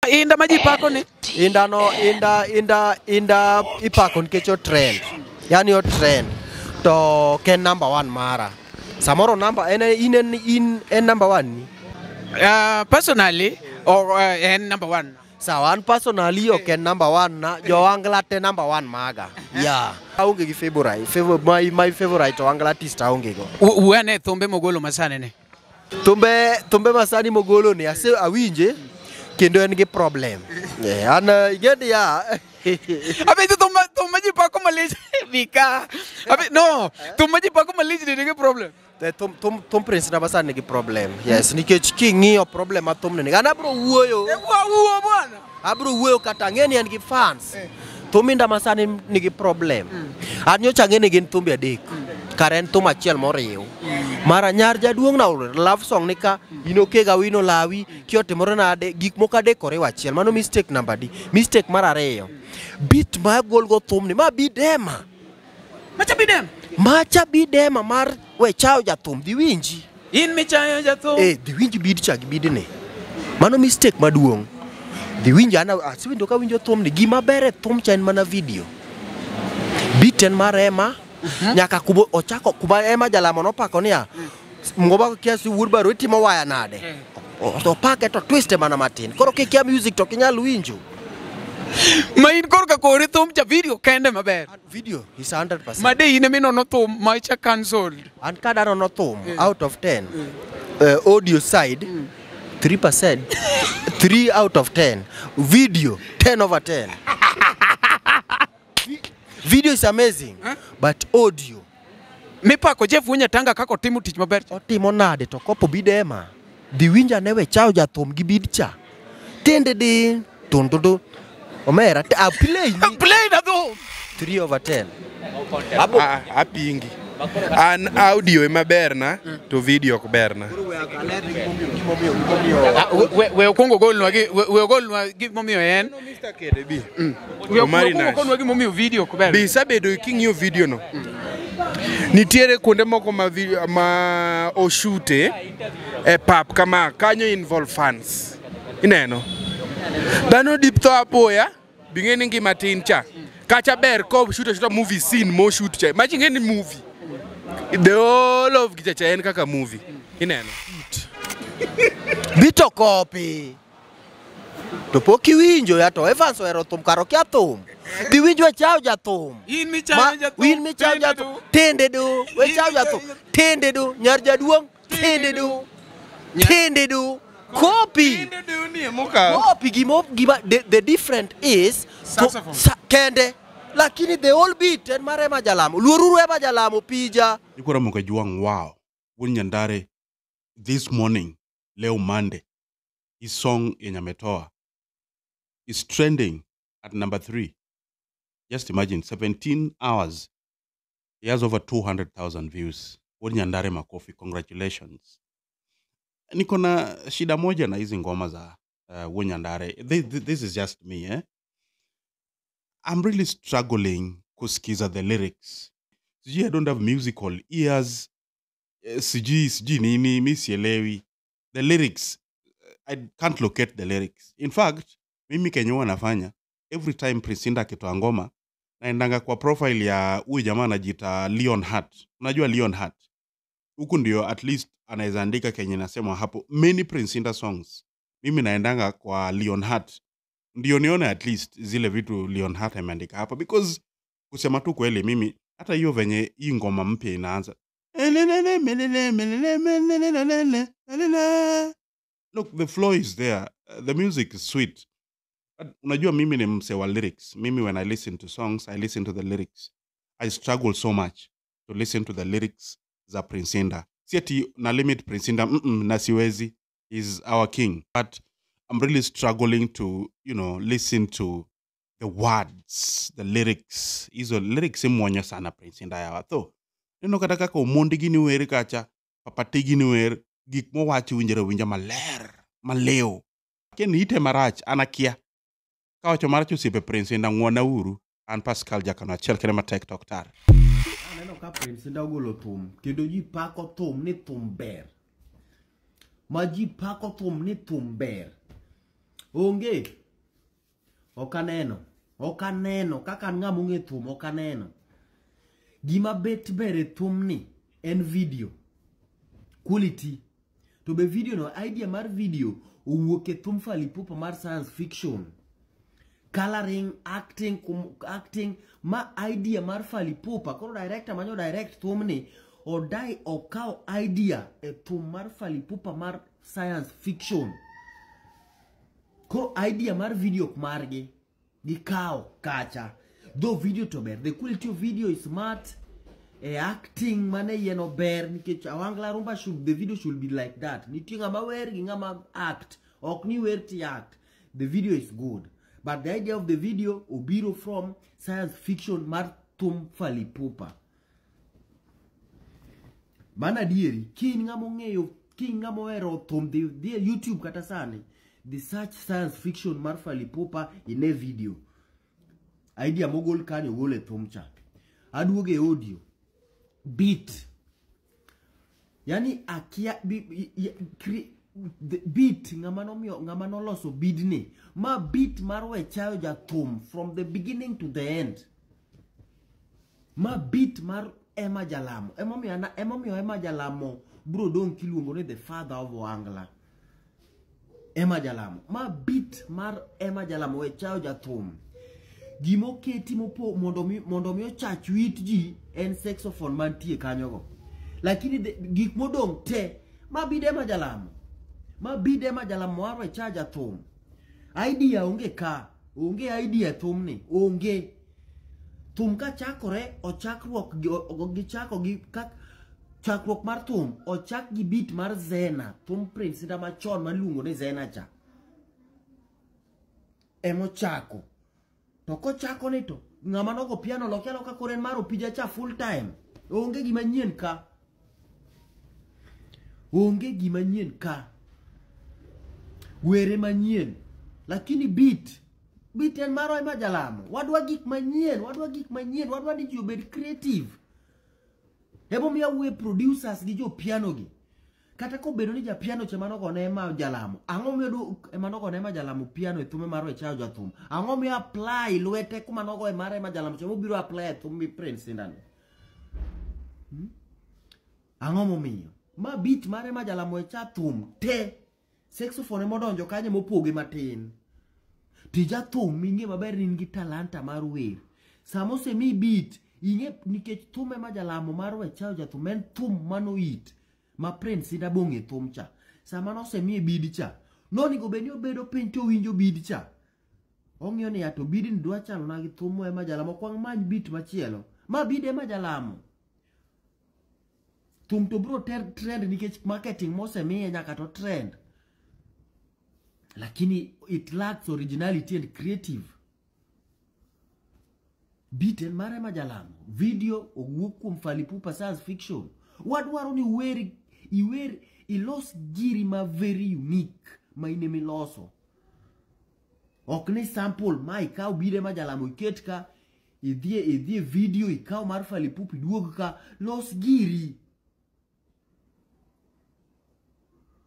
Inda ma ji pako ni Inda no inda ipako nikech o trend. Yani o trend. To ok en number one mara. Samoro number en in en in en number one ni. Personally or en number one. Sawa, an personally ok en number one na jo Ohangla te number one maga. Yeah. Aonge gi favorite. My favorite Ohangla artist aonge go. Wuo ane thumbe mogolo masani ni. Thumbe masani mogolo ni ase awinje kendo en gi problem. Yeah, an ing'e ya. Abe thum ma ji pako malich bika. Abe no, thum ma ji pako malich ni nigi problem. Thum Prince Indah masani nigi problem. Yes, nikech king'iyo problem ma thumni nigo. An abro wuoyo. Wuo bwana. Abro wuoyo kata ang'e ni en gi fans. Thum Indah masani nigi problem. An nyocha ang'e ni gin thumbe adek. Kare en thum achiel moriw. Mara nyar jaduong' na love song ni ka in okega wino lawi kiotimore nade gik moko adek oriw achiel. Mano mistake namba di. Mistake mar ariyo. Beat ma golgo thumni ma bidema. Macha bidema. Macha bidema mar we chayo jathum dhi winji. In michayo jathum. Dhi winji beat cha gi bidne. Mano mistake maduong'. Dhi winji ana asewinjo ka winjo thumni gima ber e thum cha en mana video. Beat en mar Emma. Nyaka kubo ochako kuba Emma Jalamo nopako niya. Ngoba kiasi wuod baro itimo waya nade. Opake to twist mana matin. Koro kikia music to kinyal winjo. Ma in korka kori thum cha video kende maber. Video is 100%. Ma de in eminono thum ma cha cancelled. An kada nono thum out of 10. Audio side 3%. 3 out of 10. Video 10 over 10. Video is amazing, but audio. Mipako Jeff Wunya Tanga kako timo tich maber. Otimo nade to kopo bidema. Dhi winja ne we chawo jathum gi bid cha. Tende di tundudu. Omera, I play. Play na thum. 3 over 10. Apingi. An audio ema berna to video ok berna. We okwongo golnwa gi we ogolnwa gimomiyo en. Mr. KDB. We okwongo golnwa gimomiyo video ok ber. Bi sabedo king'iyo video no. Nitiere kuonde moko ma video ma oshute e pap kama kanyo involve fans. Ineno. Dhano dip tho apoya bing'e ni ngima tin cha. Kacha ber ko shoot a movie scene mo shoot cha. Imagine any movie. The whole of gicha en kaka movie. Ineno. Bito copy. To pok iwinjo ya to Evans ohero thum kar okia thum. Dhi winj we chawo jathum. In michayo jathum. In michayo jathum. Tende do. We chawo jathum. Tende do. Nyar jaduong'. Tende do. Tende do. Copy. Tende do ni emokawo. Copy gima the different is kende. Lakini the whole beat en mar Emma Jalamo. Luoruru Emma Jalamo pija. Nikora Mokajuang wow. Wuod Nyandare this morning, leo Monday, his song yenye ametoa is trending at number 3. Just imagine, 17 hours. He has over 200,000 views. Wuod Nyandare makofi, congratulations. Niko na shida moja na hizi ngoma za Wuod Nyandare. This is just me, eh? I'm really struggling kusikiza the lyrics. Sijui I don't have musical ears. Sijui nini, mi sielewi. The lyrics, I can't locate the lyrics. In fact, mimi kenye huwa nafanya, every time Prince Indah akitoa ngoma, naendanga kwa profile ya huyu jamaa anajiita Leon Hart. Unajua Leon Hart? Huku ndio at least anaweza andika kenye nasema hapo. Many Prince Indah songs, mimi naendanga kwa Leon Hart. Ndio nione at least zile vitu Leon Hart ameandika hapa. Because kusema tu kweli mimi, hata hiyo venye hii ngoma mpya inaanza. Look, the flow is there. The music is sweet. But unajua mimi ni mse wa lyrics. Mimi when I listen to songs, I listen to the lyrics. I struggle so much to listen to the lyrics za Prince Indah. Si ati na limit Prince Indah, na siwezi. He's our king. But I'm really struggling to, you know, listen to the words, the lyrics. Hizo lyrics imwonyo sana Prince Indah ya watho. Neno kata kaka Omondi gini wer kacha, Papati gini wer, gik mowachi winjore winja maler, maleo. Ken ite marach, anakia. Kawacho marach osiepe Prince Indah ng'wona uru, an Pascal Jakano achiel kende matek tok tar. Aneno ka Prince Indah ogolo thum, kendo ji pako thum ni thum ber. Ma ji pako thum ni thum ber. Onge. Ok aneno. Ok aneno kaka an ng'ama ong'e thum ok aneno. Gima bet ber e thumni en video. Quality. To be video no, idea mar video owuok e thum Fally Ipupa mar science fiction. Coloring, acting, acting ma idea mar Fally Ipupa. Koro director manyo direct thumni odai okaw idea e thum mar Fally Ipupa mar science fiction. Koro idea mar video ok margi. Gikawo kacha. Though video to ber. The quality of video is smart. E acting mane iye no ber nikech Awangla Rumba should, the video should be like that. Nitie ng'ama wer gi ng'ama act. Ok ni wer ti act. The video is good. But the idea of the video obiro from science fiction mar thum Fally Ipupa. Mano adieri, ki in ng'ama ong'eyo, ki in ng'ama ohero thum, dhi e YouTube kata sani, dhi search science fiction mar Fally Ipupa ine video. Idea mogol kanyo ogol e thum cha. Aduogo e audio. Beat. Yani akia the beat ng'ama nomiyo ng'ama noloso beat ni. Ma beat mar wechayo jathum from the beginning to the end. Ma beat mar Emma Jalamo. Emomiyo Emma Jalamo bro dong kiluongo ni the father of Ohangla. Emma Jalamo. Ma beat mar Emma Jalamo wechayo jathum. Gimoketi mopo mondo mi ochach wit ji en saxophone mantie kanyogo. Lakini gik modong' te ma beat Emma Jalamo. Ma beat Emma Jalamo mar wechayo jathum. Idea onge ka. Onge idea thumni. Onge. Thum ka chakore, ochakruok gi, gichako gi kak chakruok mar thum ochak gi beat mar Zena, thum Prince Indah machon maluongo ni Zena cha. Emochako. To kochako ni to ng'ama nogo piano loke aloka koro en mar opija cha full time. Onge gima nyien ka. Onge gima nyien ka. Were manyien. Lakini beat en marwa Emma Jalamo. Wadwa gik manyien, wadwa gik manyien, wadwa ni ji obed creative. Emomiyo awuoye producers gi jo piano gi. Kata kobedo ni ja piano cha manogone Emma Jalamo. Ang'o miyo ema nogone Emma Jalamo piano e thume mar wechayo jathum? Ang'o miyo apply lwete kuma nogoye mar Emma Jalamo cha mobiro apply e thum mi Prince Indah ni? Ang'o momiyo? Ma beat mar Emma Jalamo wecha thum te. Saxophone emodonjo kanyo mopoge matin. Tija thum ming'e maber ni in gi talanta mar wer. Sama osemiyi beat, ing'e nikech thum Emma Jalamo mar wechayo jathum en thum manoit ma Prince Indah bong'e thum cha. Sama nosemiye beat cha, nonego bed ni obedo piny to owinjo beat cha. Ong'iyo ni to beat ni dwa chalona gi thum Emma Jalamo, ok wamany beat machielo. Ma beat Emma Jalamo. Thum to biro trend nikech marketing mosemiye nyaka to trend. Lakini it lacks originality and creative. Beat en mar Emma Jalamo. Video owuok kuom Fally Ipupa science fiction. Wadwaro ni iwer, iwer ilos giri ma very unique ma in emiloso. Ok ni sample ma ikaw beat Emma Jalamo iket ka, idhi e video ikaw mar Fally Ipupa iduog ka, los giri.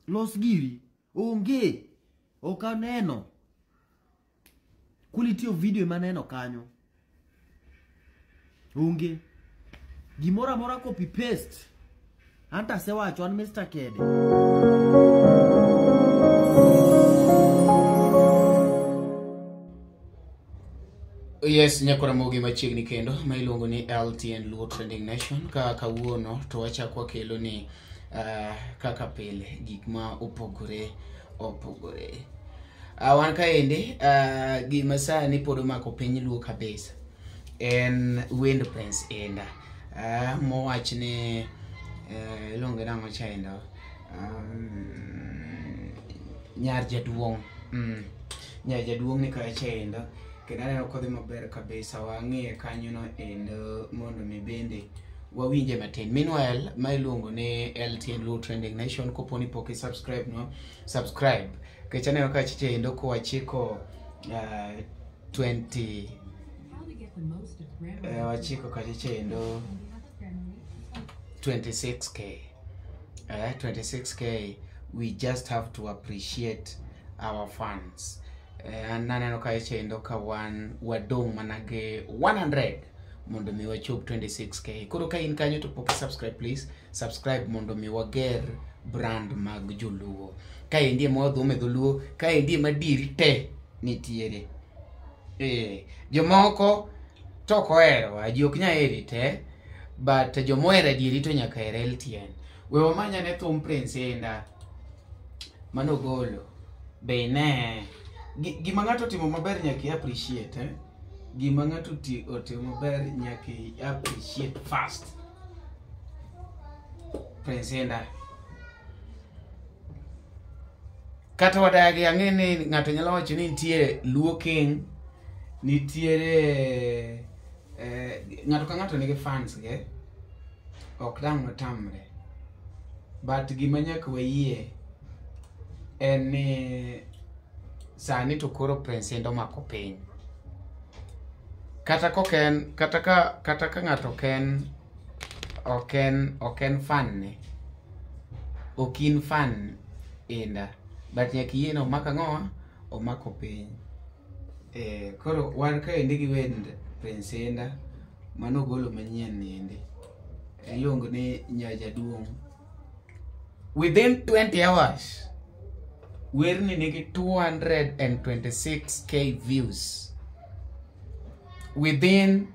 Los giri. Onge. Ok aneno. Quality of video ema aneno kanyo. Onge. Gimoro amora copy paste. Anta asewacho an Mr. Kede. Yes, nyakora mogi machiegni kendo ma iluongo ni LTN Luo Trending Nation. Ka kawuono to wachako wakelo ni kaka pile gik ma opogore opogore. Wan kaendi gima sani pod omako piny Luo kabisa en wend Prince Indah mowach ni iluonge nang'o chaendo nyar jaduong'. Nyar jaduong' ni kacha endo kendo aneno kodhi maber kabisa wang'iye kanyo no endo mondo mi bende wawinje matin. Meanwhile, ma iluongo ni LTN Luo Trending Nation, kopo ni pok i-subscribe no, subscribe. Nikech aneno ka chiche endo kowachiko 20 wachiko kachiche endo 26k. 26k, we just have to appreciate our fans. An naneno ka chendo ka wan wadong' mana gi 100 mondo mi wachop 26k. Koro ka in kanyo to pok subscribe, please subscribe mondo mi wager brand mag joluo. Kaendi ema wadhume dholuo, kaendi ema diri te nitiere. Jomoko to ok oherowa, ji ok nyal heri te, but jomohero adieri to nyaka her LTN. We wamany ane thum Prince Indah manogolo be ine gima ng'ato otimo maber nyaka i appreciate, eh? Gima ng'ato otimo maber nyaka i appreciate first. Prince Indah kata wadagi, ang'e ni ng'ato nyalo wacho ni nitie Luo King, nitiere ng'ato ka ng'ato nigi fans ge, ok dang' watamre, but gima nyaka wayie en ni sani to koro Prince Indah omako piny. Kata koken, kata ka ng'ato ok en fan ne, ok in fan Indah, but nyaka iyie ni omako ang'owa, omako piny. Koro wan kaendi gi wend Prince Indah manogolo manyien ni endi, iluongo ni Nyajaduong'. Within 20 hours werni nigi 226k views. Within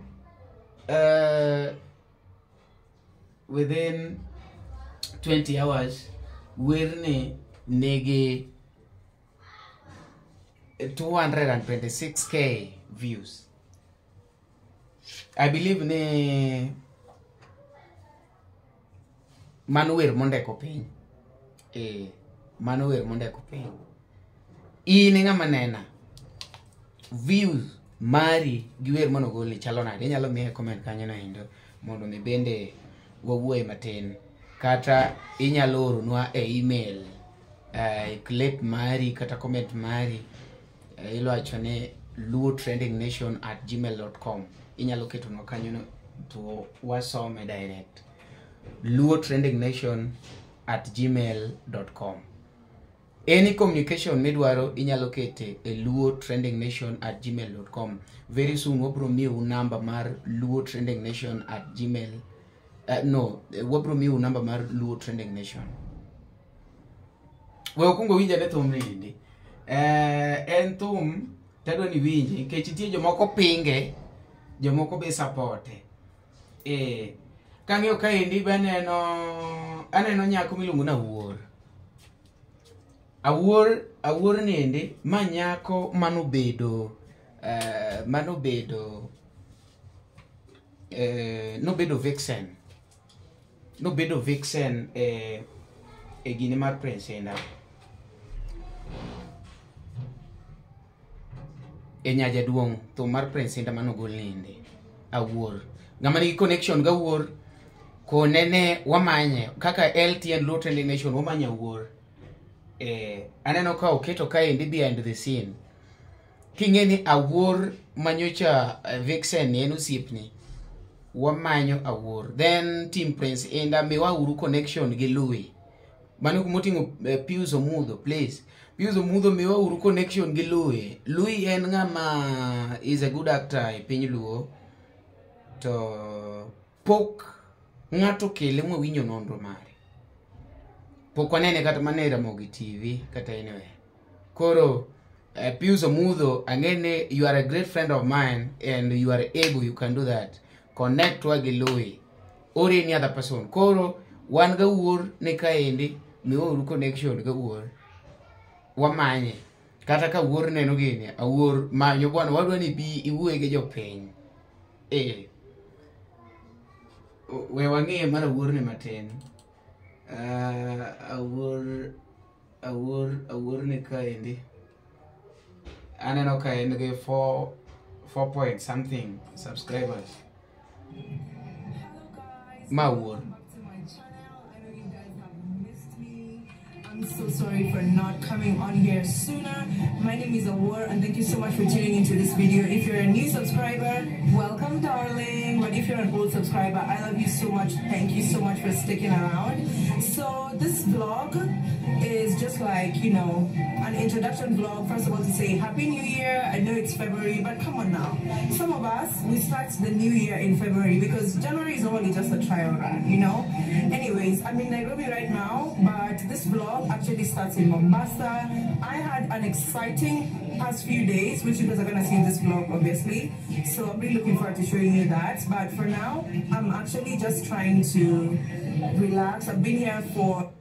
20 hours werni nigi 226k views. I believe ni mano wer mondeko piny. Mano wer mondeko piny. In ng'ama nena, views mari gi wer manogolni chalo nade? Inyalo miye comment kanyo noendo mondo mi bende wawuoye matin, kata inyalo oronwa e email clip mari kata comment mari, iwacho ni luotrendingnation@gmail.com. Inyalo ketonwa kanyo to wasome direct. luotrendingnation@gmail.com. Any communication midwaro inyalo kete e luotrendingnation@gmail.com. Very soon wabro miyou namba mar luotrendingnation@gmail. No, wabro miyou namba mar Luo Trending Nation. We okungo winj ane thum ni endi. En thum tadwa ni winje nikech nitie jomoko pinge, jomoko be supporte. Kang'iyo kaendi be aneno nyako miluongo ni Awuor. Awuor ni endi ma nyako manobedo nobedo vixen. Nobedo vixen e gine mar Prince Indah. E Nyajaduong', thum mar Prince Indah manogol ni endi. Awuor. Ng'ama nigi connection gi Awuor, konene wamanye kaka LTN Luo Trending Nation wamanyo Awuor. Aneno ka oketo kaendi behind the scene. King'e ni Awuor manyocha vixen ni en osiepni, wamanyo Awuor. Then team Prince Indah miwa uru connection gi Louis. Mano kumoting'o Pius Omudho, please. Pius Omudho miwa uru connection gi Louis. Louis en ng'ama is a good actor e piny Luo. To pok ng'ato kele mwawinjo nonro mare. Pok wanene kata mana e Ramogi TV kata anywhere. Koro Pius Omudho, ang'e ni you are a great friend of mine and you are able, you can do that. Connect wa gi Louis or any other person. Koro wan ga Wuor ni kaendi, miwauru connection ga Wuor. Wamanye. Kata ka Wuor neno gini, Awuor manyo bwana, wadwa ni bi iwuoye gi jopiny. We wang'iye mar Awuor ni matin. Awuor ni kaendi. Aneno ka en gi 4 point something subscribers. Ma Awuor. I'm so sorry for not coming on here sooner. My name is Awuor and thank you so much for tuning into this video. If you're a new subscriber, welcome darling. But if you're an old subscriber, I love you so much. Thank you so much for sticking around. So this vlog is just like, you know, an introduction vlog. First of all, to say Happy New Year. I know it's February, but come on now. Some of us, we start the new year in February because January is normally just a trial run, you know? Anyways, I'm in Nairobi right now, but this vlog actually starts in Mombasa. I had an exciting past few days, which you guys are gonna see in this vlog, obviously. So I'm really looking forward to showing you that. But for now, I'm actually just trying to relax. I've been here for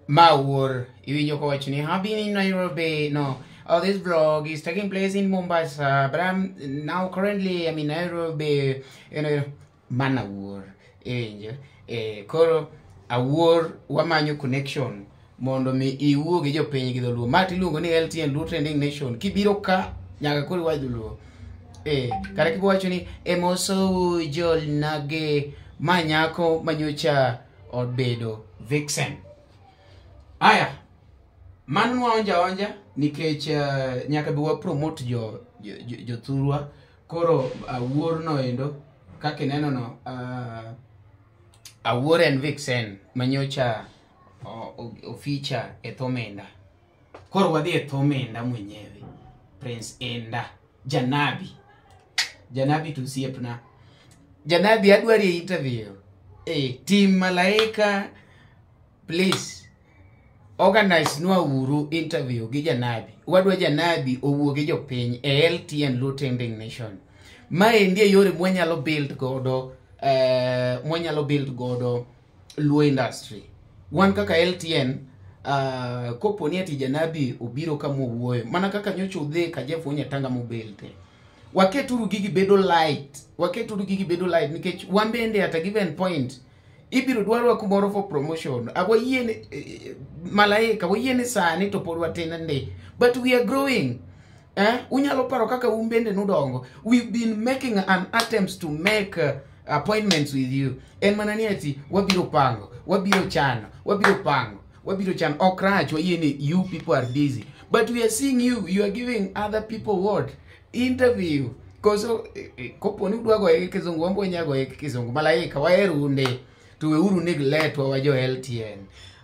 Mawuor, iwinjo kowacho ni I've been in Nairobi. No, oh, this vlog is taking place in Mombasa, but I'm now currently I'm in Nairobi. You know, mana Awuor, iwinjo. Koro Awuor wamanyo connection mondo mi iwuo gi jopiny gi dholuo. Ma tiluongo ni LTN Luo Trending Nation. Kibiro ka nyaka koro iwach dholuo. Kata kiwacho ni emoso jolnage ma nyako manyocha obedo vixen. Aya, mano nwaonja onja nikech nyaka bi wa promote jo jothurwa. Koro Awuor no endo kaka ineno no, Awuor en vixen manyocha oficha e Thomenda. Koro wadhi e Thomenda mwenyewe, Prince Enda Janabi. Janabi to osiepna. Janabi adwari e interview. Team Malaika, please organize nwa uru interview gi Janabi. Wadwa Janabi owuo gi jopiny e LTN Luo Trending Nation. Maendi e yore mwanyalo build godo, mwanyalo build godo Luo industry. Wan kaka LTN, kopo ni ati Janabi obiro kama owuoyo, mana kaka nyocha udhi ka Jeff Onyatanga mobelte. Waketuru gigi bedo light. Waketuru gigi bedo light nikech wan bende at a given point ibiro dwarwa kumoro for promotion. Awayiene Malaika, wayiene sani to pod watin ndi. But we are growing. Unyalo paro kaka un bende nudongo. We've been making an attempt to make appointments with you. En mana ni ati wabiro pango, wabiro chano, wabiro pango, wabiro chano. Ok rach, wayiene you people are busy. But we are seeing you. You are giving other people what? Interview. Koso kopo ni udwa goye gi kizungu, wambo inya goye gi kizungu. Malaika waheru nde. To weuru neglect wa jo LTN.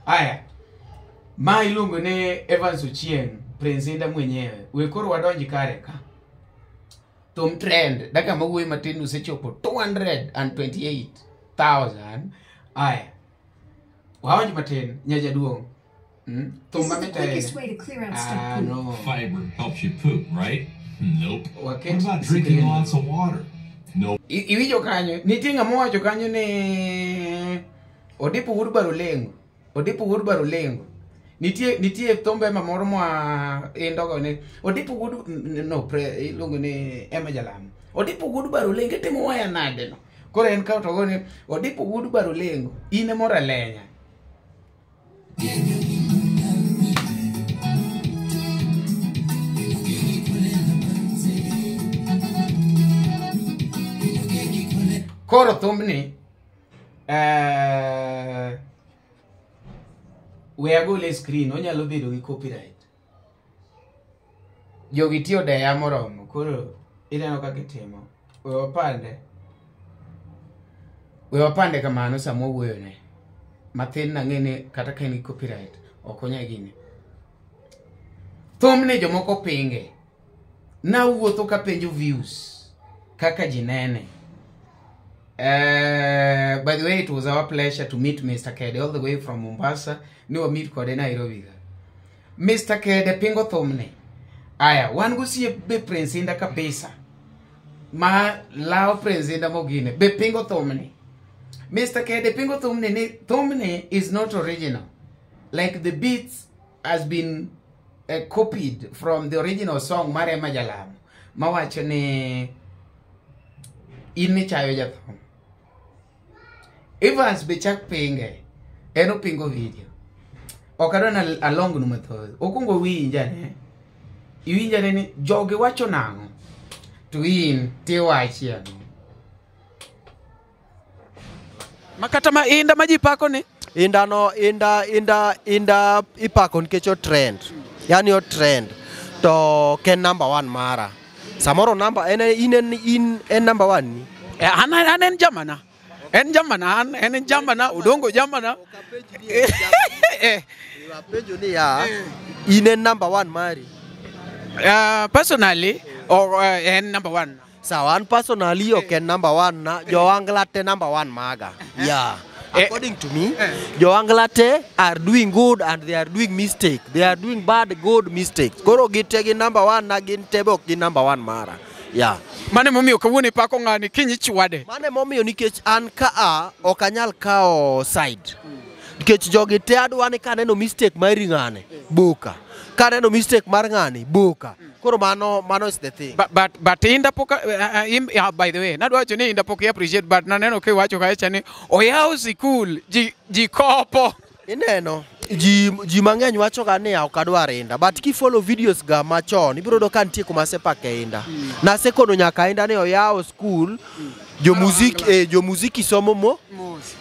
Aya, ma iluongo ni Evans Ochieng, Prince Indah mwenyewe. We koro wadonji kare ka. Thum trend, dakika mawuoyo matin osechopo 228,000. Aya, waonj matin, nyajaduong'. Thum This is the mamit ahinya. quickest way to clear out stuff Ah, poop. no. Fiber helps you poop, right? Nope. Waket What about drinking screen. lots of water? Nope. Iwinjo kanyo, nitie ng'ama owacho kanyo ni Odipo wuod Barulengo. Odipo wuod Barulengo. Nitie thumbe ma moro mwa indogo ni Odipo wuod no pre iluongo ni Emma Jalamo. Odipo wuod Barulengo itimo waya nade no. Koro en ka to go ni Odipo wuod Barulengo in e moro alenya. Koro thumni we agole e screen, onyalo bedo gi copyright. Jogi tiyo deya moromo, koro ineno kaka itimo. We wapande. We wapande kamano sama wawuoyone. Mathin nang'e ni kata ka en gi copyright, ok onyal gine. Thumni jomoko pinge. Nawuotho kapenjo views, kaka ji nene. By the way, it was our pleasure to meet Mr. Kede all the way from Mombasa. Ni wa meet kode Nairobi ga. Mr. Kede pingo thumni. Aya, wan gosiep be Prince Indah kabisa. Ma lao Prince Indah mogine. Be pingo thumni. Mr. Kede pingo thumni ni thumni is not original. Like the beats has been copied from the original song mar Emma Jalamo. Mawacho ni in michayo jathum. Evans be chak pinge. En opingo video. Ok adwa ni alongnu mathoth. Okuongo winjane. Iwinjane ni jogi wacho nang'o. To in tiwachi ang'o. Makata ma Indah ma ji pako ni Inda no inda ipako nikech o trend. Yani o trend. To ken number 1 mara. Samoro number en in en number 1 ni. An en jamana. En jamana en jamana udongo jamana. Apenjo ni ya in en number 1 mari. Personally or en number 1. Sawa, an personally ok en number 1 na Joangla te number 1 maga. Yeah. According to me, Joangla te are doing good and they are doing mistake. They are doing bad, good mistakes. Koro gite gi number 1 na gin te be ok gi number 1 mara. Yeah. Mane momiyo kawuono ipako ng'ani kinyi chwade. Mane momiyo nikech an ka a ok anyal kawo side. Nikech jogi te adwa ni kaneno mistake mar ng'ane, boka. Kaneno mistake mar ng'ani, boka. Koro mano is the thing. But Inda poka by the way, nadwa wacho ni Inda pok appreciate but naneno kiwacho kacha ni oyawo sikul ji kopo. Ineno ji mang'eny wacho ga ni ok adwar Inda, but kifollow videos ga machon ibiro yudo ka nitie kuma asepake Inda. Nasekono nyaka Inda ni oyawo school, jomuziki somo mo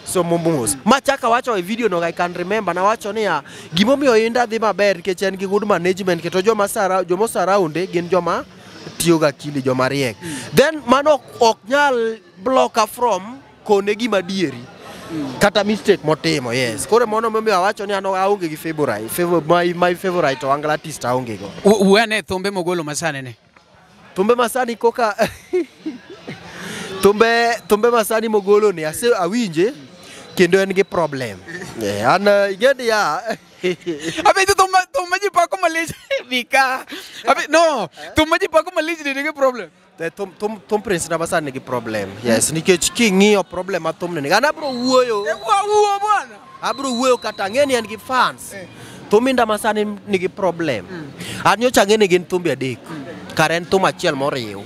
somo mos. Machaka wacho e video no I can remember nawacho niya gimomiyo Inda dhi maber nikech en gi good management kendo joma surround gin joma tiyo ga akili, joma riek. Then mano ok nyal block from kone gima dieri. Kata mistake motimo, yes. Koro mono momiyo awacho ni an aonge gi favorite, my favorite Ohangla artist aonge go. Wuane thumbe mogolo masani ne. Thumbe masani koka thumbe masani mogolo ni ase awinje kendo en gi problem. Yeah, an igedi ya. Abe thumbe ji pako malich bika. Abe no, thumbe ji pako malich ni nigi problem. Thum Prince na masani nigi problem. Yes, nikech king'iyo problem ma thumne ni. An abro wuoyo. Wuo bwana. Abro wuoyo kata ang'e ni en gi fans. Thum Inda masani nigi problem. An nyocha ang'e ni gin thumbe adek. Kare en thum achiel moriw.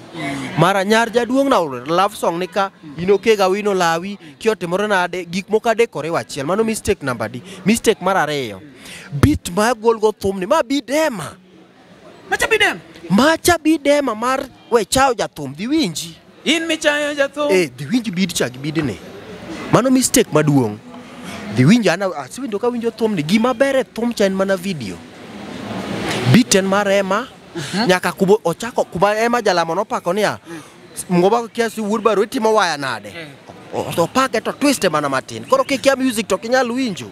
Mara nyar jaduong' na love song ni ka inokega wino lawi kiotimore nade gik moko adek oriw achiel. Mano mistake namba di. Mistake mar ariyo. Beat ma golgo thumni ma bidema. Macha bidema. Macha bidema mar we chayo jathum dhi winji. In michayo jathum. Dhi winji bid cha gi bidne. Mano mistake maduong'. Dhi winji ana asewinjo ka winjo thumni gima ber e thum cha en mana video. Beat en mar Ema. Nyaka kubo ochako kuma Ema jalamo nopako niya ngoba kiasi wuod baro itimo waya nade. Opake to twist mana matin. Koro kikia music to kinyal winjo.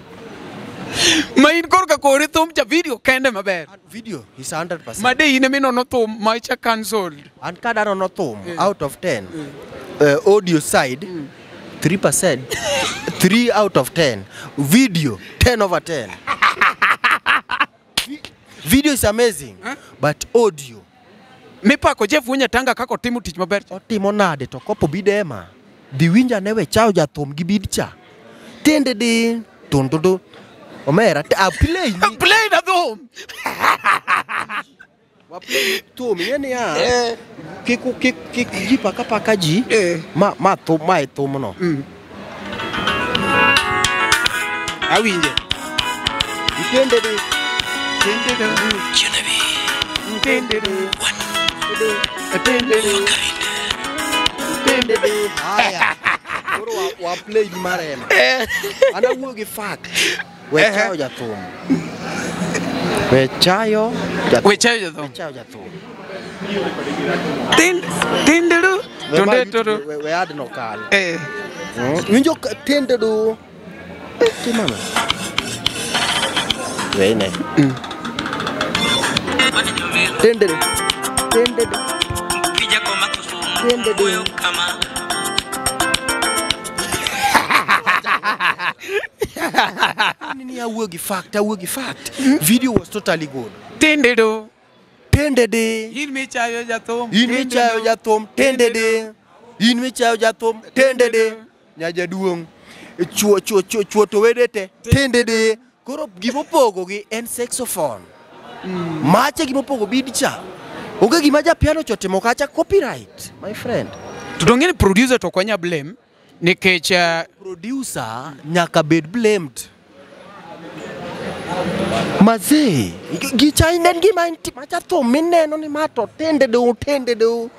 Ma in korka kori thum cha video kende maber. Video is 100%. Ma de in eminono thum macha cancelled. An kada nono thum out of 10. Audio side 3%. 3 out of 10. Video 10 over 10. Video is amazing, but audio. Mipako Jeff Wunya Tanga kako timo tich maber. Otimo nade to kopo bidema. Dhi winja ne we chayo jathum gi bid cha. Tende di tundudu. Omera, I play. Play na thum. Wa play thum yeni ya. Kiku kik ji paka paka ji. Ma thum ma e thum no. Awinje. Tende di. Haya. Koro wa play gi mar Ema. An awuoyo gi fact. We chayo jathum. We chayo jathum. We chayo jathum. We chayo jathum. Tinderu. Tunde We ad no kal. Winjo tinderu. Timama. Wene. Tinderu. Tinderu. Tinderu. Nini awuoyo gi fact, awuoyo gi fact. Video was totally good. Tinderu. Tendede. In michayo jathum. In michayo jathum. Tendede. In michayo jathum. Tendede. Nyajaduong'. Chuo chuo chuo chuo to wedete. Tendede. Koro gimopogo gi en saxophone. Mache gimopogo bid cha. Onge gima ja piano cho timo kacha copyright, my friend. To dong'e ni producer to ok wanya blame nikech producer nyaka bed blamed. Mazee, gicha en gima macha thum mineno ni ma to tende du tende du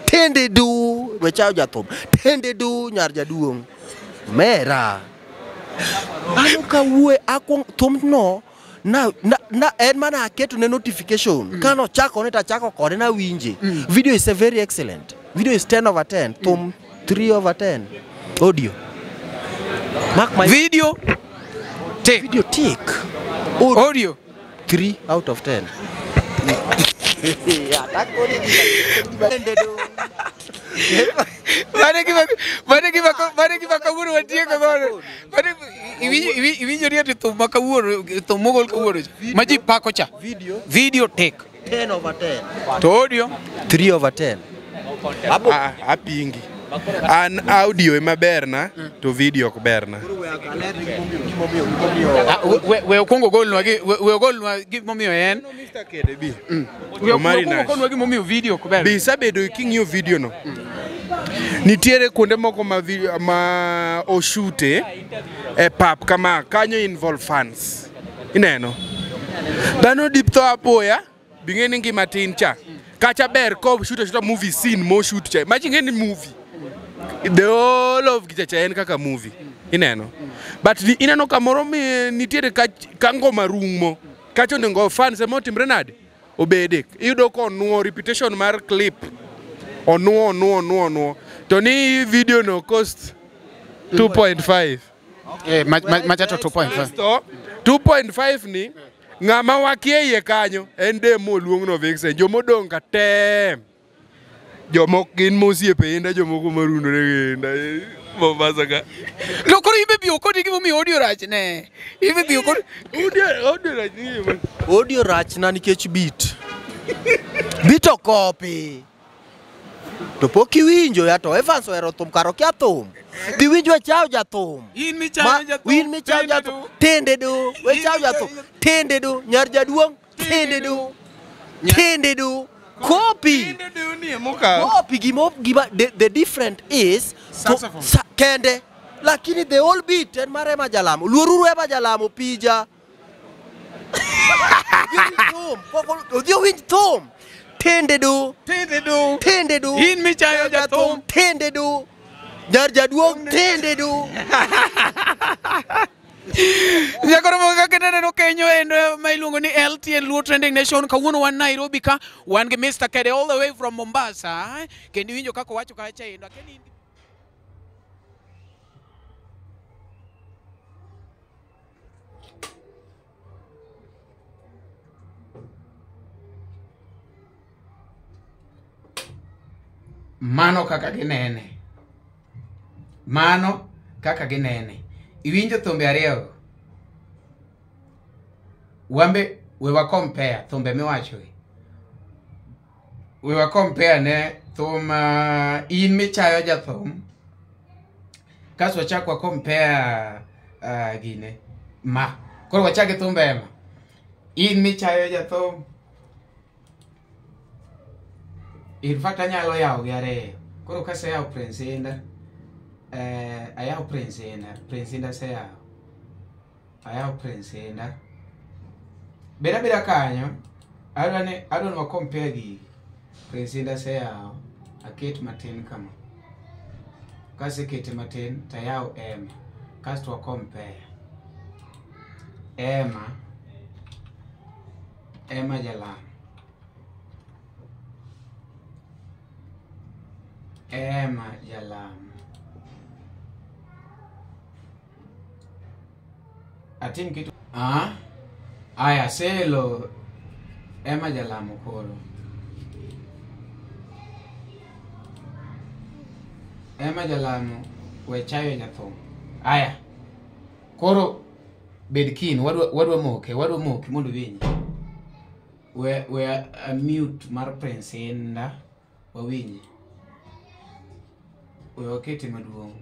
tende du we chayo jathum tende du nyar jaduong' mera. Ano kawuoye akwong thumno na, na, na en mana aketo ne notification. Kano chako ne tachako kode na winje. Video is a very excellent. Video is 10 over 10. Thum 3 over 10. Audio. Mark my Video take. Video tick. Audio Audio 3 out of 10. Mane gima kawuono watieko godo. Mane iwinjo ni ati thum ma kawuono, thum mogol kawuono cha, ma ji pako cha. Video Video take. 10 over 10. To audio 3 over 10. Ah, apingi. An audio ema berna to video ok berna. Ah, we okwongo golnwa gi we ogolnwa gimomiyo en. Mr. Kede bi. We Omari okwongo Nash. golnwa gimomiyo video ok ber. Bi isebedo king'iyo video no. Nitiere kuonde moko ma, ma oshute e pap kama kanyo involve fans. Ineno? Dhano dip tho apoya, bing'e ni ngima tin cha. Kacha ber ko shoot ashuta movie scene mo shoot cha. Imagine ng'e ni movie. The whole of gicha cha en kaka movie. Ineno? But ineno kamoro mi nitiere ka ngoma rumo. Kacha onego fans ema otimre nade? Obede. Iyudo konuo repetition mar clip. Onuo onuo onuo onuo. To ni video no cost 2.5. Eh, macha to 2.5. To 2.5 ni ng'ama wakia iye kanyo en dem moluong no Vixen. Jomodong' ka te. Jomoko gin mosiepe inda jomoko marundore gi inda. Mombasa ka. No koro imbe bi okoni gimomiyo audio rach ne. Imbe bi okoni Audio rach ni gima. Audio rach na nikech beat. Beat okopi. To pok iwinjo ya to Evans ohero thum kar okia thum. Dhi winj wechaw jathum. In michayo jathum. In michayo jathum. Tende do. Wechaw jathum. Tende do. Nyar jaduong'. Tende do. Tende do. Copy. Tinde do ni emokaw. Copy gimo gima the different is Saxophone. Kende. Lakini the whole beat en mar Emma Jalamo. Luoruru Emma Jalamo pija. Thum. Odhi owinj thum. Tende do. Tende do. Tende do. In michayo jathum. Tende do. Nyar jaduong' tende do. Nyakoro kaka ineno kenyo en ma iluongo ni LTN Luo Trending Nation. Kawuono wan Nairobi ka, wan gi Mr. Kede all the way from Mombasa. Kendo iwinjo kaka owacho kacha endo. Akeni mano kaka ginene. Mano kaka ginene. Iwinjo thumbe ariyo. Wambe we wa compare thumbe miwacho gi. We wa compare ne thum in michayo jathum. Kasto wachak wa compare gine ma. Koro wachak gi thumbe ema. In michayo jathum. In fact anyalo yawo gi ariyo. Koro kaseyawo Prince Indah, ayawo Prince Indah, Prince Indah aseyawo. Ayawo Prince Indah. Bed abeda kanyo, adwa ni wa compare gigi. Prince Indah aseyawo, aket matin kama. Kasekete matin, tayawo Emma. Kasto wa compare. Emma, Emma Jalamo. Emma Jalamo. Atim kitu. Aya, selo Emma Jalamo koro. Emma Jalamo we chayo nyathum. Aya. Koro bed keen, wadwa moke mondo winji. We a mute mar Prince Indah wawinji. We wakete maduong'.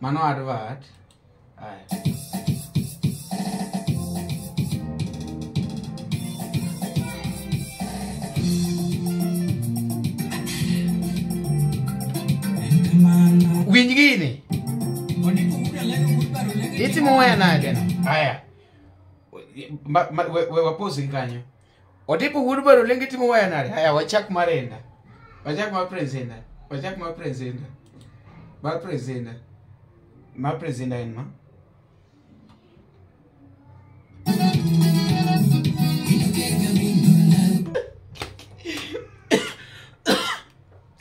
Mano advert. Aya. Winj gini. Itimo waya nade no? Aya. We wapose gi kanyo. Odipo wuod Baro Lenge timo waya nade? Aya, wachak mar Indah. Wachak mar Prince Indah. Wachak mar Prince Indah. Mar Prince Indah. Ma presenter en ma.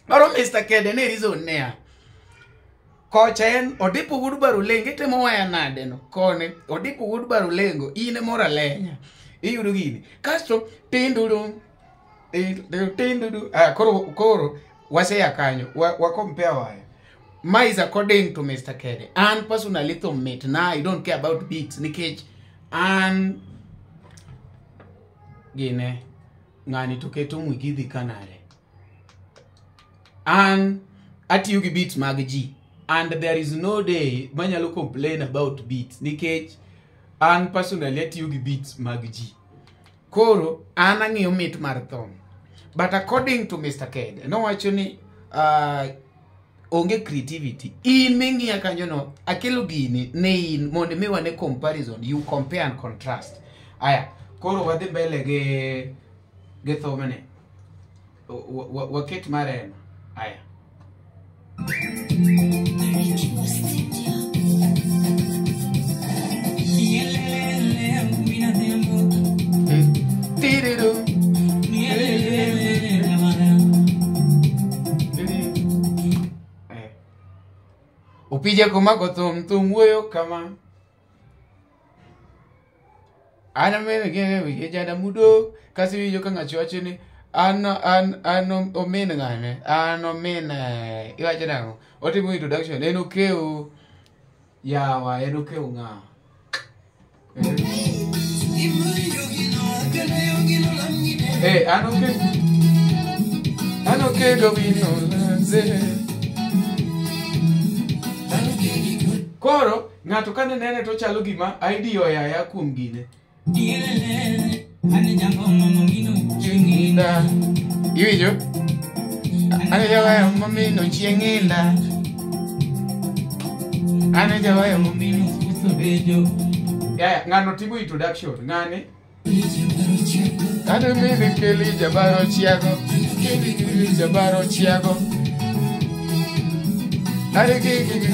Maro Mr. Kede ne reason nea. Kocha en Odipo wuod Barulengo itemo waya nade no kone Odipo wuod Barulengo in mora lenya iyudo gini kasto tinduru tindudu koro waseya kanyo wa compare waya. Ma is according to Mr. Kede. An personally to mit na I don't care about beats nikech an gine ngani to keto mwigidhi kanare. An atiyo gi beats mag ji and there is no day manyalo complain about beats nikech an personally atiyo gi beats mag ji. Koro an ang'iyo mit mar thum. But according to Mr. Kede, nowacho ni onge creativity. In ming'iya kanyo no, akelo gini ne in mondo mi wane comparison, you compare and contrast. Aya, koro wadhi mbele gi thumne. Waket mareno. Aya. Opija komako thum thum wuoyo kama. An amene gene jada mudo kasi winjo ka ng'acho wacho ni an omin ng'ane an omin iwacho nang'o otimo introduction en okew yawa en okew ng'a. An oke gowino lanze. Koro ng'ato kane nene to chalo gima ID oyaya kuom gine. Iwinjo? Ane jawayo mamino chieng'inda. Ane jawayo mamino usobejo. Yeah, ng'ano timo introduction. Ng'ane? Ane mini keli jabaro chiago. Keli jabaro chiago. Ane kiki kiki.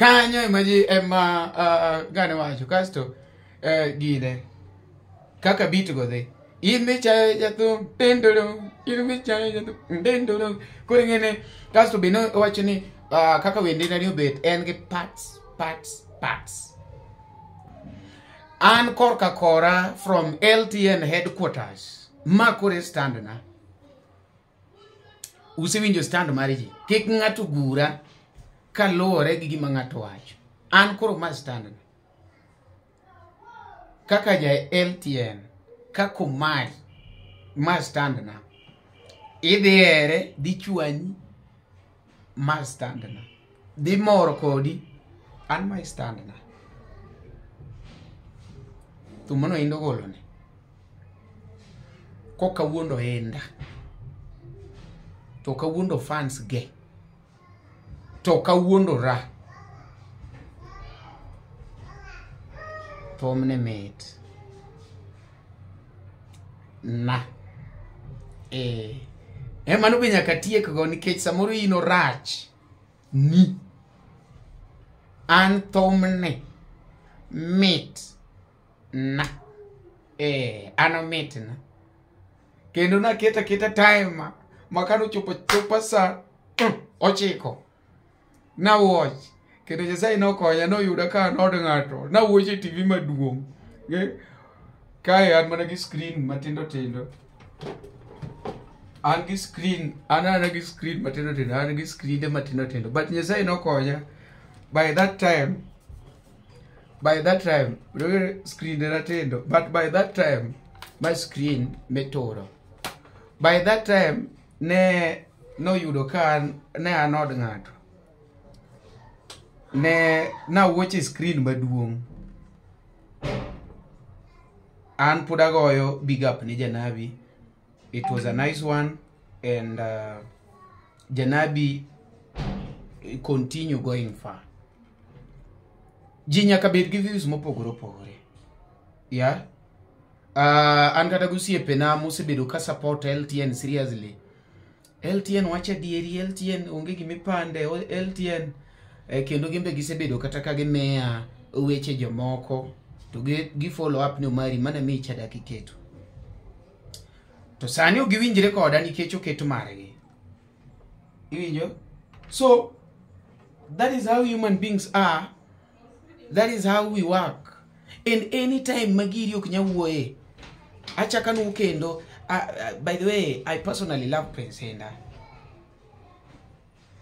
Kanyo ema ji ema gane wacho kasto gine kaka beat go dhi in michayo jathum tendoro in michayo jathum tendoro koro ing'ene kasto be nowacho ni kaka wendena ni obet en gi parts parts parts. An korka kora from LTN headquarters ma kore stand na usewinjo stand mar ji kik ng'ato gura kaluwore gi gima ng'ato wacho. An koro ma stand na kaka ja LTN kako mari ma stand na idhi ere dhi chwanyi ma stand na dhi mor kodi an ma stand na thum no indo golone koka wuondo enda to kawuondo fans ge to kawuondo ra thumne mit na mano be nyaka tiek go nikech samoro in orach ni an thumne mit na an omit na kendo naketa keta time makano chopo chopa sa 9 na watch kendo Nyasaye nokonya noyuda ka an od ng'ato nawuoch e TV maduong' kae an mana gi screen matindo tindo an gi screen an ana gi screen matindo tindo an gi screen matindo tindo but Nyasaye nokonya by that time screen ne tindo but by that time my screen metoro by that time ne noyudo ka ne an od ng'ato ne nawuoch e screen maduong' an pod agoyo big up ni Janabi. It was a nice one and Janabi continue going far. Ji nyaka bed gi views mopogore opogore. Yeah? An kata gosiepena mosebedo ka support LTN seriously. LTN wacho adieri, LTN onge gimipande, LTN kendo gimbe gisebedo kata ka gimiya weche jomoko to gi follow up ni Omari mana micha dak iketo. To sani ok giwinjre koda nikech oket margi. Iwinjo? So that is how human beings are. That is how we work. And any time magiri ok nya wuoye. Achaka nu kendo. By the way, I personally love Prince Indah.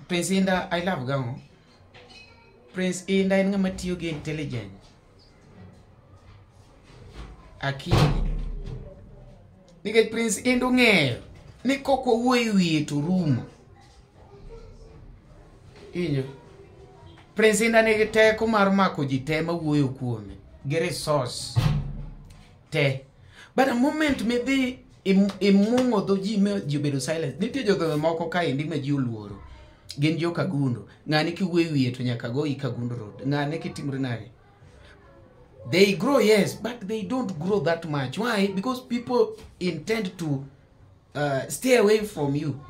Prince Indah, I love gango. Prince Indah en ng'ama tiyo gi intelligence. Akili. Nikech Prince Indah ong'eyo ni kok wawuoyo e wiye to rumo. Iwinjo? Prince Indah nigi teko mar mako ji te mawuoyo kuome. Gi resource te. But a moment midhi imung'o dho ji ma ji obedo silent. Nitie jodhowe moko kaendi ma ji oluoro. Gin jo Kagundo. Ng'ane kiwuoyo e wiye to nyaka goyi Kagundo Road. Ng'ane kitimri nade? They grow, yes, but they don't grow that much. Why? Because people intend to stay away from you.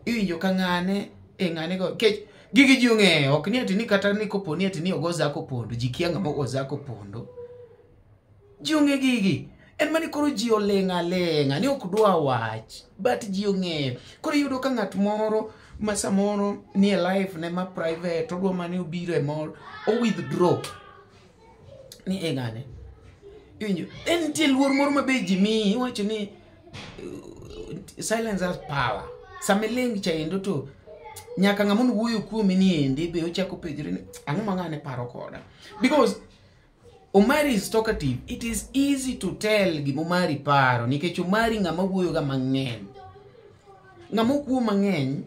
Iwinjo ka ng'ane e ng'ane go. Kech gigi ji ong'eyo. Ok ni ati ni kata ni kopo ni ati ni ogo Zako Pondo. Ji kia ng'ama ogo Zako Pondo. Ji ong'e gigi. En mani koro ji oling' aling'a ni ok dwa wach. But ji ong'eyo. Koro iyudo ka ng'at moro ma samoro ni e life ne ma private, odwa mani obiro e mor, o withdraw. Ni e ng'ane. Iwinjo? En nitie luor moro ma be ji miyi, iwacho ni silence has power. Sama iling' cha endo to nyaka ng'ama wuoyo kuomi ni endi be ochako penjore ni ang'o ma ng'ane paro koda. Because Omari is talkative. It is easy to tell gima Omari paro nikech Omari ng'ama wuoyo ga mang'eny. Ng'ama ok wuo mang'eny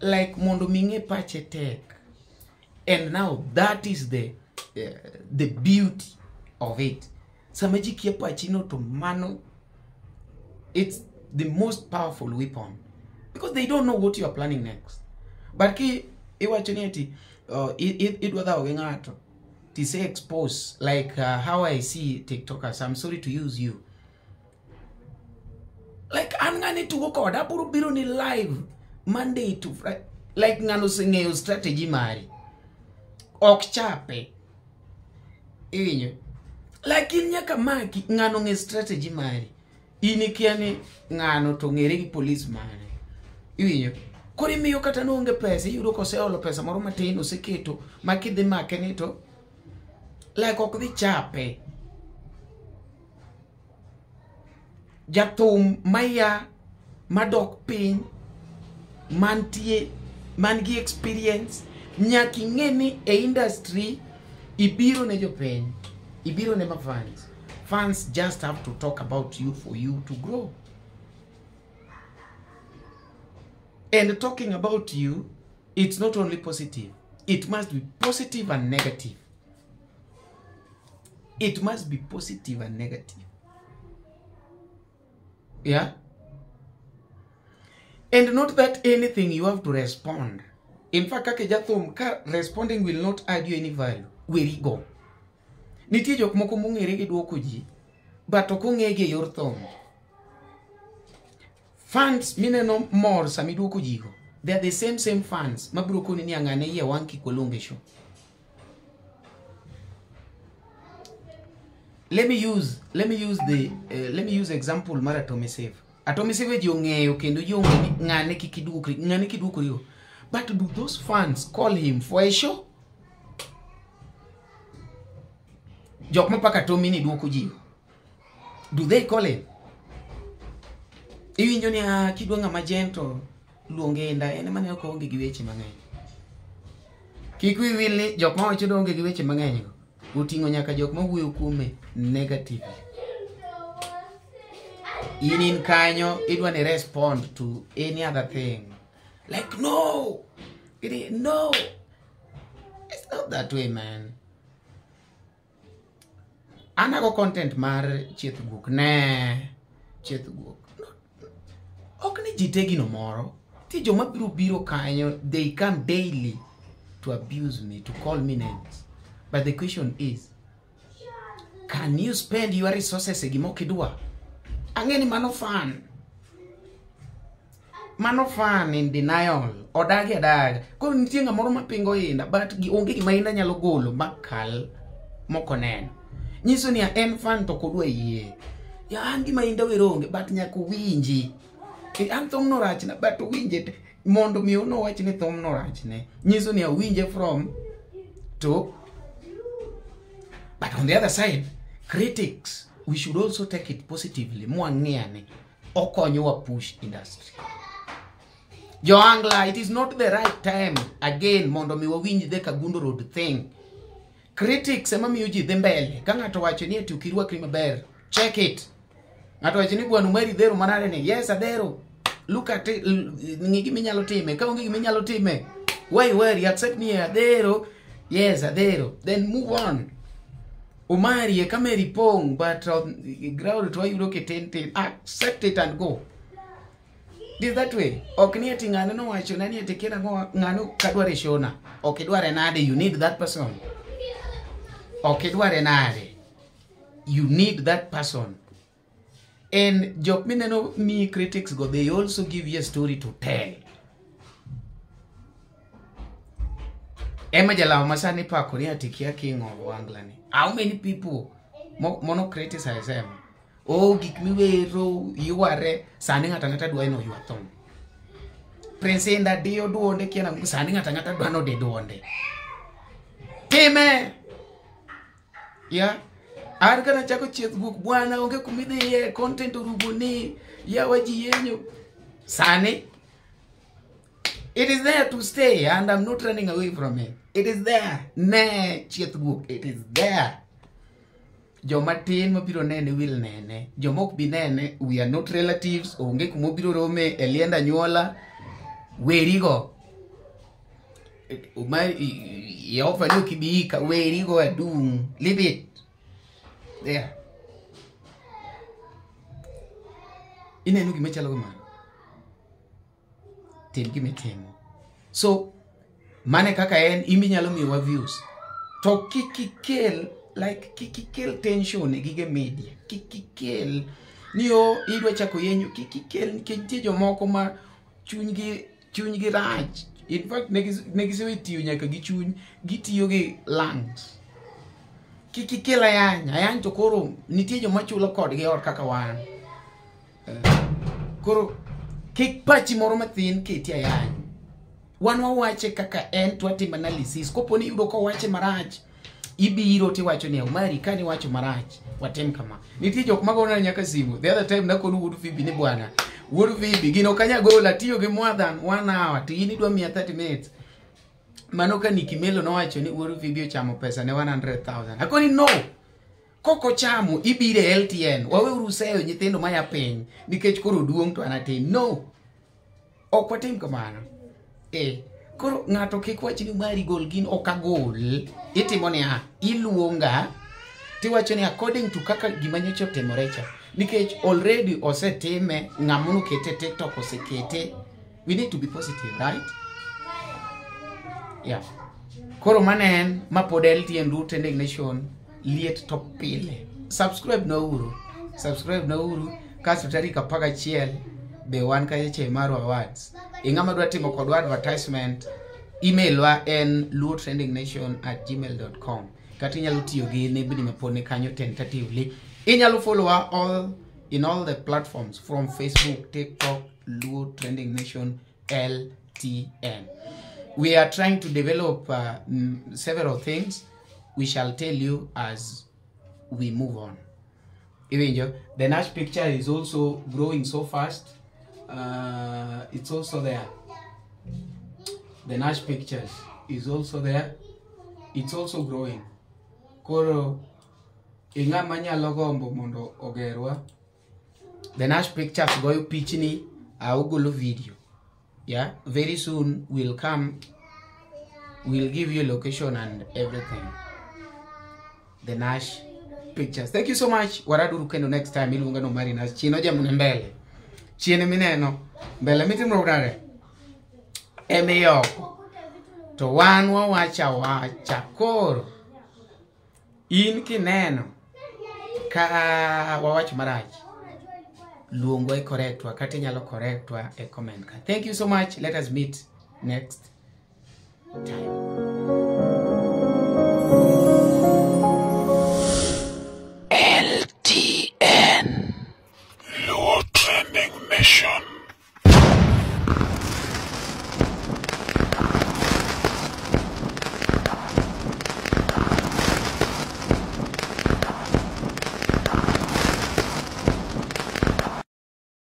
like mondo mi ng'e pache tek. And now that is the beauty of it. Sama ji kia pachi no to mano, it's the most powerful weapon because they don't know what you are planning next. But ki iwacho ni ati idwa dhawo gi ng'ato to say expose like how I see TikTokers. I'm sorry to use you. Like an ng'ane tugo koda abiro biro ni live Monday to Friday. Like ng'ano oseng'eyo strategy mari. Ok chape. Iwinjo? Lakini nyaka maki ng'ano ng'e strategy mari. In ikia ni ng'ano to ng'ere gi police mare. Iwinjo? Koro imiyo kata noonge pesa, iyudo koseolo pesa moro matin oseketo ma kidhi make ni to like ok dhi chape. Jathum maya madok piny mantie man gi experience nyaka ing'e ni e industry ibiro ne jopiny, ibiro ne ma fans. Fans just have to talk about you for you to grow. And talking about you, it's not only positive. It must be positive and negative. It must be positive and negative. Yeah? And not that anything you have to respond. In fact, kaka jathum, ka responding will not add you any value. Where you go? Nitie jok moko mong'ere gi duoko ji, but ok ong'egi e yor thum. Fans mineno mor sama iduoko ji go. They are the same fans mabiro koni ni ang'ane iye wang' kik waluonge show. Let me use example mar Atomy Save. Atomy Save ji ong'eyo kendo ji ong'eyo ni ng'ane kik iduokri, ng'ane kiduokri go. But do those fans call him for a show? Jok mapaka Atomy ni duoko ji. Do they call him? Iwinjo ni kidwa ng'ama gentle luonge Indah, en ema ne ok oonge gi weche mang'eny. Kik wiyi wil ni jok mawacho ni oonge gi weche mang'eny go oting'o nyaka jok mawuoyo kuome negatively. In kanyo idwa ni respond to any other thing. Like no! No! It's not that way, man. Anago content mar chieth guok. Ne, chieth guok. Ok ni ji te gino moro. Ti joma biro biro kanyo, they come daily to abuse me, to call me names. But the question is, Can you spend your resources e gima ok idwa? Ang'e ni mano fan. Mano fan in denial. Odagi adaga. Koro nitie ng'amoro mapingo Indah, but onge gima Indah nyalo golo makal mokoneno. Nyiso ni en fan to ok odwa yie. Ya an gima Indah wero onge, but nyaka owinji. An thumno rachna, but owinje mondo mi nowach ni thumno rachne. Nyiso ni awinje from to. But on the other side, critics, we should also take it positively. Mwang'e okonyowa push industry. Joangla, it is not the right time again mondo mi wawinj the Kangundo Road thing. Critics ema miyo ji dhi mbele. Ka ng'ato wacho ni eti ok irwakri maber, check it. Ng'ato wacho ni bwana Umari dhero manade ni, yes adhero. Look at it, ng'i gima inyalo time. Ka onge gima inyalo time, why worry? Accept ni adhero. Yes, adhero. Then move on. Umari e kameri pong, but ground to wayudo kitin tin. Accept it and go. This that way. Ok ni ati ng'ano nowacho na ni ati kia nang'o ng'ano kadware shona. Ok idware nade, you need that person. Ok idware nade. You need that person. And jok mineno mi critics go, they also give you a story to tell. Ema jalawo masani pako ni ati kia king of Ohangla ni. How many people mono criticize him? Oh, gik miwero yware sani ng'ato ang'ata dwa no ywa thum. Prince Indah diyo duonde kia nang'o sani ng'ato ang'ata dwa no di duonde. Time. Yeah. An kana chako chieth guok bwana onge kumidhiye content orumo ni yawa ji yenyo. Sani it is there to stay and I'm not running away from it. It is there. Ne chieth guok, it is there. Joma tin mabiro nene will nene. Joma ok bi nene, we are not relatives. Onge kumobiro rome e liend anyuola. Werigo. Yehova ni ok ibi ika, werigo adung'. Leave it. There. Ineno gima chalo kamano. Tim gima itimo. So, mane kaka en imi nyalo miyowa views. To kik ikel like kik ikel tension e gige media. Kik ikel ni o idwa chako yenyo, kik ikel nikech nitie jomoko ma chunygi rach. In fact, ne gisewe tiyo nyaka gi chuny, gitiyo gi lungs. Kik ikel ayany, ayany to koro nitie joma chulo kodgi ot kaka wan. Koro kik pachi moro mathin keti ayany. Wan wawache kaka en to watimo analysis. Kopo ni iyudo kowache marach, ibiro tiwacho ni Omari kani wacho marach, watim kama. Nitie jok magona nyaka simu. The other time nakonu wuod Phoebe ni bwana. Wuod Phoebe gino ok anya golo atiyo gi more than 1 hour to in idwa miya 30 minutes. Mano ka Nikki Melo nowacho ni wuod Phoebe ochamo pesa ne 100,000. Akoni no. Koko chamo ibiro e LTN. Waweuru seyo nyithindo maya piny nikech koro duong' to an atin. No. Ok watim kamano. Koro ng'ato kik wach ni Mari gol gin ok agol. Itimo niya, iluonga tiwacho ni according to kaka gima nyocha otimore cha. Nikech already osetime, ng'ama nokete TikTok osekete. We need to be positive, right? Yeah. Koro mano en ma pod LTN Luo Trending Nation liet to pile. Subscribe na uru. Subscribe na uru. Kasto tarik 11 be wan kacha e Maru Awards. Ing'ama dwa timo kodwa advertisement, email wa en luotrendingnation@gmail.com. Kata inyalo tiyo gi nembni mapod ni kanyo tentatively. Inyalo follow wa all in all the platforms from Facebook, TikTok, Luo Trending Nation, LTN. We are trying to develop several things. We shall tell you as we move on. Iwinjo, the Nash picture is also growing so fast. It's also there. The Nash pictures is also there. It's also growing. Koro ing'ama nyalo gombo mondo ogerwa. The Nash pictures goyo pichni, augolo video. Yeah, very soon we'll come. We'll give you location and everything. The Nash pictures. Thank you so much. Waraduru kendo next time. Iluonga no Mari Nash. Chino jamune mbele. Chiene mineno. Mbele mitimro nade? Emiyoko. To wan wawacha wacha koro. In kineno. Ka wawacho marach, luongwa e correctwa kata inyalo correctwa e comment ka. Thank you so much. Let us meet next time.